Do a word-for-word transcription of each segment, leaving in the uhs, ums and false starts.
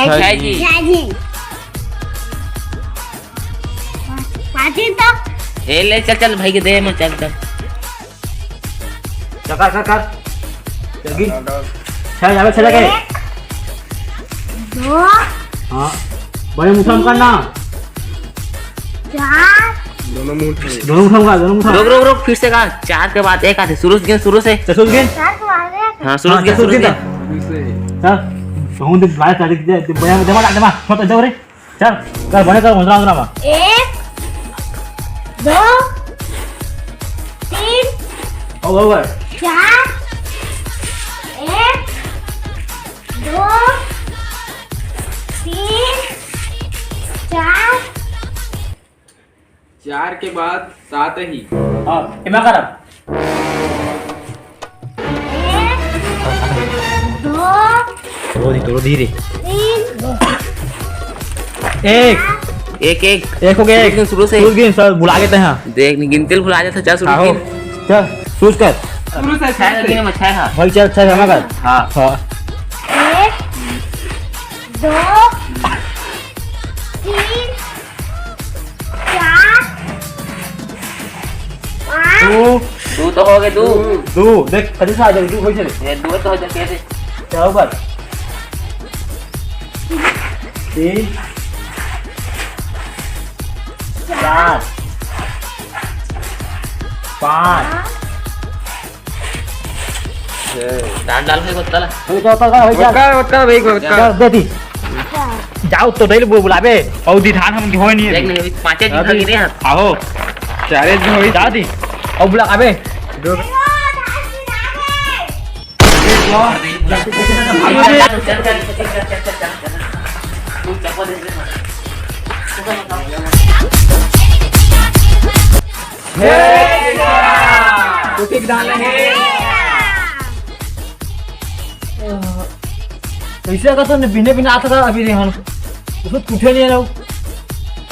जय जी। जय जी। पाँच ही तो। ए, ले, चल, चल, भाई के दे, मैं, चल, चल। चल, कर, कर, कर। जल्दी। छह, जावे, छह लगे। एक, दो। हाँ। बड़े मुठा में करना। चार। दोनों मुंह उठा। दोनों उठाऊंगा, दोनों उठा। रुक, रुक, रुक, फिर से कहा, चार के बाद एक आते, शुरू से गिन, शुरू से। चल, शुरू से गिन। चार के बाद एक। हाँ, शुरू से हाँ, गिन, चल, शुरू से शुरू से गिन। गिन। चल, कहूँ तो बाय तारीख दे, दे, बढ़िया, दे, दे, दे, दे, छोटा जाओ रे। चल, कर, बड़े कर, उंदरा, उंदरा मा। एक, दो, तीन, ओवर, ओवर। चार, एक, दो, तीन, चार। चार के बाद सात ही। हाँ, एमा कर। एक, दो, दो दी, दो दी रे। तीन। एक। एक, एक। एक हो गया, एक। शुरू से। शुरू से, सर, बुला के ते हैं। देख, नहीं गिनते भुला जाता, चल, शुरू आहो। गिन। चल, शुरू कर। शुरू से, छह शुरू से। गिने में छह है। भाई, चल, छह जमा कर। हाँ। हाँ। एक, दो, तीन, चार, पाँच। दो। दो तो हो गए, दो। दो, देख, कति से आ जाए, दो हो जाए। ये दो तो हो जाए, कैसे? क्या ऊपर? तीन, चार, पाँच। डाल, डाल के बत्ता ला। हो जा, हो जा, हो जा। ओतका, ओतका, भाई, ओतका। जा, दे दी। जाओ तो दे ले, वो बुलावे। और दी धान हम होए नहीं देख अभी। नहीं, अभी पाँचे दिन अभी लगे रे। आहो। चारे दिन होई। जा दी। और बुला, अबे। दो। कुछ एक दाना है। कैसे का तो बिने बिने आता था अभी रे हम। उसको टूटे नहीं रहो।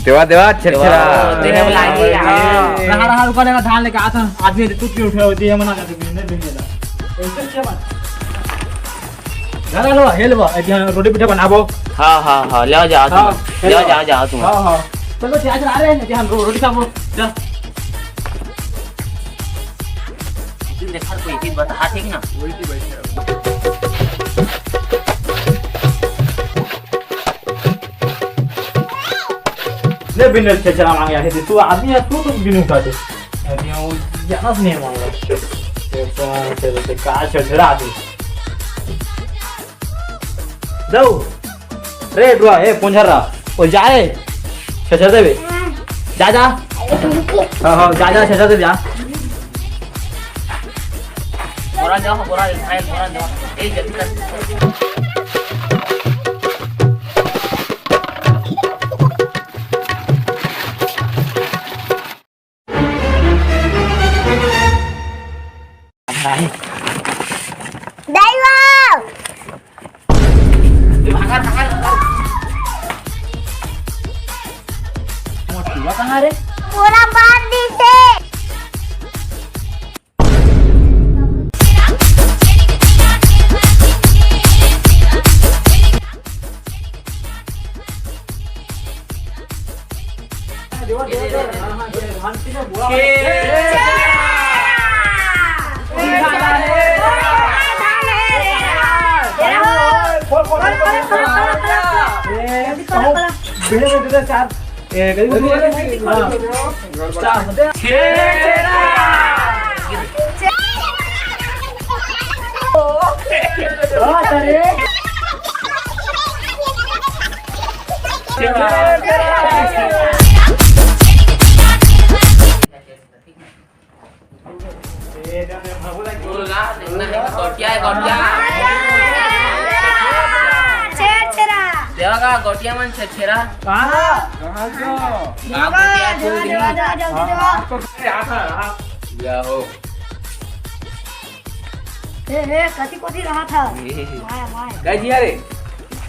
देवा, देवा, छेरछेरा। देवा, देवा, लागी, हाँ। रहा, रहा, रुका, रहा, धान लेके आता। आदमी टूट के उठे होती है, मना करते बिने बिने ला। ऐसे क्या बात? घर लो, हेल बा, एक यहाँ रोटी पीठा बनाबो। हाँ, हाँ, हाँ, ले जाओ तुम। हाँ, ले हेल बा। जाओ, जाओ तुम। हाँ, हाँ। चलो, आज आ रहे हैं, कि हम रो-, रोटी खाबो। चल। तुम देखा कोई चीज बता, ठीक ना? वही की बैठे रहो। ले बिनर छेरछेरा मांगे आहे, तू आदमी है, तू तो बिनु उठा दे। अरे वो जाना से नहीं मांगा। छेरछेरा, छेरछेरा, का छेरछेरा आदमी। दो। रे डुआ, ए पोंझर रहा। ओ जाए। छेरछेरा देबे। जा, जा। हाँ, हाँ, जा, जा, छेरछेरा देबे, जा। बोरा जाओ, बोरा, ए, बोरा जाओ। ए, जल्दी कर। दाई बाबू। ए, भागा, भागा, भागा। वो टूरा कहाँ रे? पूरा बांध दी थे। गौटिया है, गौटिया। छेरछेरा। देवा का गौटिया मन छेरछेरा। कहाँ? कहाँ का? गाँव गौटिया है, देवा, देवा, देवा, देवा, देवा। या हो। ए, ए, कति कोती रहा था? ए। माया, माया। का जिया रे?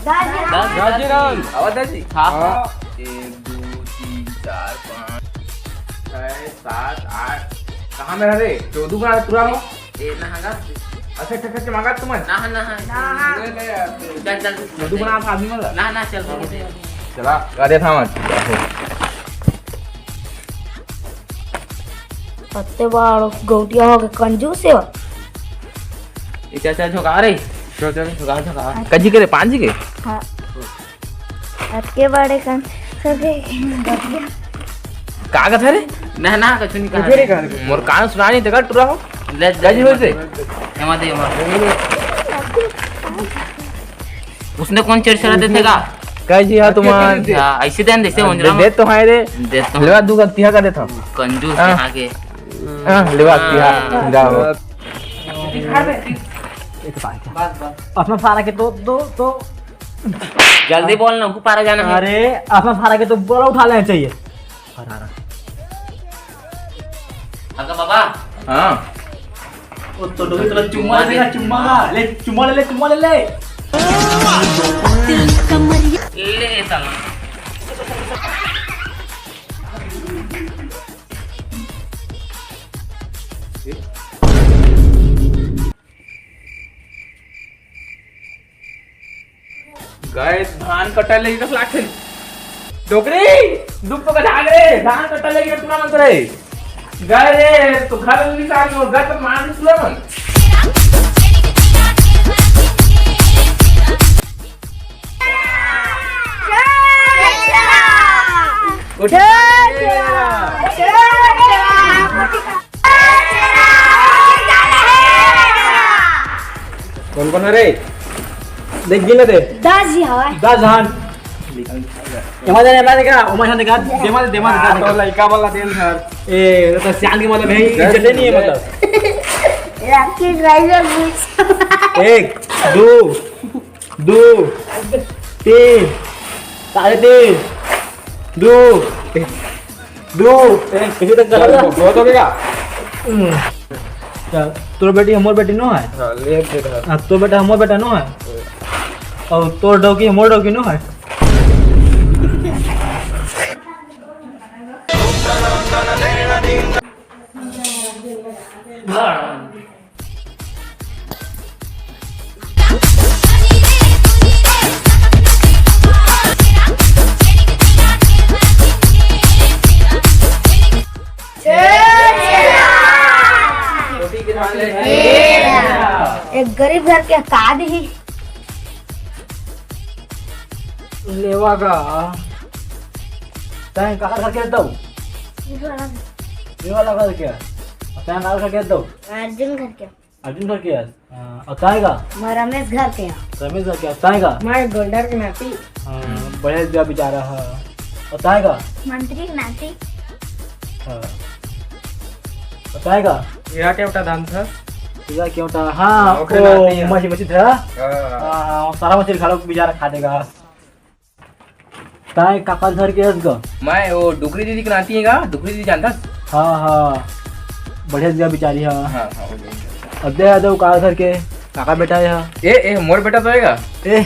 दाजी राम। दाजी राम। आवा दाजी। हाँ, हाँ। एक, दो, तीन, चार, पाँच, छः, सात, आठ। कहाँ में रह रे? चौदह का पूरा हो? ए, ना, हाँ, अच्छा, अच्छा, अच्छा, मंगा तुमन। ना, ना, ना। ले, ले यार। चल, चल। मधु बना था आदमी वाला। ना, ना, चल, चल। चला, गाड़ी था मत। अत्ते बड़ गौटिया हो के कंजूस हे। ये चाचा झोंका रही। चल, चल। झोंका, झोंका। कजी करे, पाँच जी के? हाँ। अतके बड़े कन करके का कथा रे? ना, ना, कुछ नहीं कहा। मोर कान सुना नहीं, देखा टुरा हो। ले, ले, कजी होइसे? एमा दे, एमा। उसने कौन चेड़ चला देथे का? कजी हा तुमान। हाँ, ऐसे देन, जैसे हाँ, मंजरा दे, में। दे तो है रे। दे तो लेवा दू का तिहा का देता। कंजूस हाँ। यहाँ के। हाँ, लेवा तिहा। हाँ। जाओ। एक बात क्या? बस, बस। अपना सारा के दो, दो, दो। जल्दी बोल ना, ऊपर आ जाना है। अरे, अपना सारा के तो बोला उठा लेना चाहिए। अरे, अरे। अगर बाबा। हाँ। वो तो डोली तेरा चुम्मा ले, चुम्मा। ले, चुम्मा ले, ले, चुम्मा ले, ले। ले साला। गाय धान कटा ले कस लागथे। डोकरी, दुख तो का धान रे, धान कटा ले टुरा मन रे। गाय रे, तो घर में निकाल लो, घर पर मार निकलो मन। उठ। कौन कौन है रे? देख गिन ले दे। दस जी हवा। दस हाथ। एमा दे, एमा दे का? ओमा दे का? देमा दे, देमा दे, देमा दे। तो लइका वाला दिन सर। ए, तो सियान के मतलब है, इज्जत नहीं है मतलब। लकी ड्राइवर मिस। एक, दो, दो, तीन, साढ़े तीन, दो, दो, इसी तक कर लो। बहुत हो गया। हम्म। चल, तोर बेटी हमर बेटी नो है। हाँ, ले बेटा। हाँ, तोर बेटा हमर बेटा नो है। और तोर डौकी हमर डौकी नो है। एक गरीब घर के का दिही? लेवा का। तैं कहाँ घर के हस? ये वाला घर के। तैं कहाँ घर के हस? अर्जुन घर के। अर्जुन घर के हस? हाँ, और तैं का? मैं रमेश घर के हूँ। रमेश घर के हस? तैं का? मैं गोल्डर के नाती। हाँ, बढ़िया दिया बेचारा है। और तैं का? मंत्री के नाती। हाँ। और तैं का? हीरा केवटा धान था। हीरा केवटा, हाँ, ओकरे ओ, नाती है। मछली, मछली था। हाँ। हाँ, हाँ, सारा मछली खा लो, बेचारा खा देगा। तैं काकर घर के हस गा? मैं वो डुकरी दीदी के नाती है गा, डुकरी दीदी जानथस? हाँ, हाँ। बढ़िया दिया बेचारी, हाँ। हाँ, हाँ, वो जानथस। अब दे, दे, वो काकर घर के, काकर बेटा है, हाँ। ए, ए, मोर बेटा तो है गा? ए।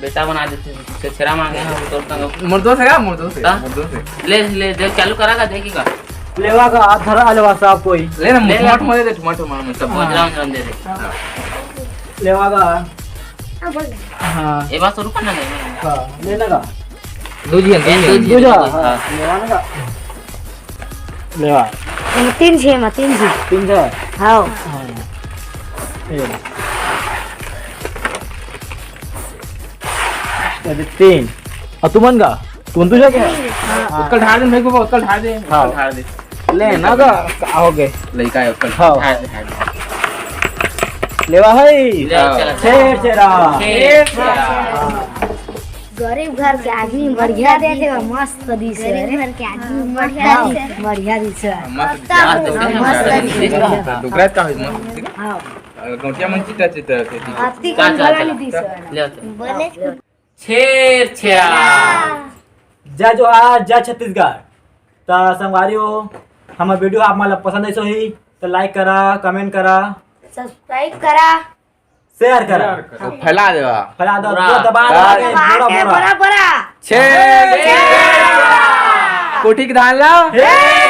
बेटा बना देथे, छेरा मांगे, हाँ, तोर संग। मोर दोस्त है गा, मोर दोस्त है, हाँ? मोर दोस्त है। ले, ले, दे, चालू करा गा, देखी गा। लेवा का हाथ धरा लेवा साहब कोई। ले ना, ले, ले। टमाटर मार दे, टमाटर मार, मैं सब हाँ। बजरा, बजरा दे दे। हाँ। लेवा का। हाँ, बोल दे। हाँ। ए बात तो रुका ना, नहीं, नहीं। हाँ, लेना का। दो जी, दो जी, दो जी, दो जी, हाँ। हाँ। लेवा ना का। लेवा। तीन छे में, तीन छे। तीन छे? हाँ। हाँ। ये। अरे तीन। और तुमन का? तुम तो जाके? हाँ। हाँ। कल ढार दे भाई को, कल ढार दे। हाँ। कल ढार दे। ले ना का, का हो गए? लइका है, कल हाँ। ढार दे, ढार दे। लेवा है? ले, चला, छेर चला। छेरा। छेर चला। गरीब घर के आदमी बढ़िया दिसे, मस्त दिसे। गरीब घर के आदमी बढ़िया हाँ, दिसे। बढ़िया दिसे। हाँ, मस्त हाँ, दिसे। मस्त दिसे। हाँ, डुकरात का होई, मस्त दिसे। हाँ। गौटिया मन चिट्टा चिट्टा रहथे। अति का, कम का, भला का? नहीं दिसे। ले, ले। बोले। छेर छेरा। जय जोहार, जय छत्तीसगढ़। त संगवारी हो, हमर video आप मन ला पसंद आइस होही, त like करा, comment करा। Subscribe करा। Share करा। Share करा। फैला देवा। फैला दो, पूरा। पूरा दबा दबा के, दबा बोरा, के, बोरा। बोरा, बोरा। छेर छेरा। कोठी के धान ला। हे।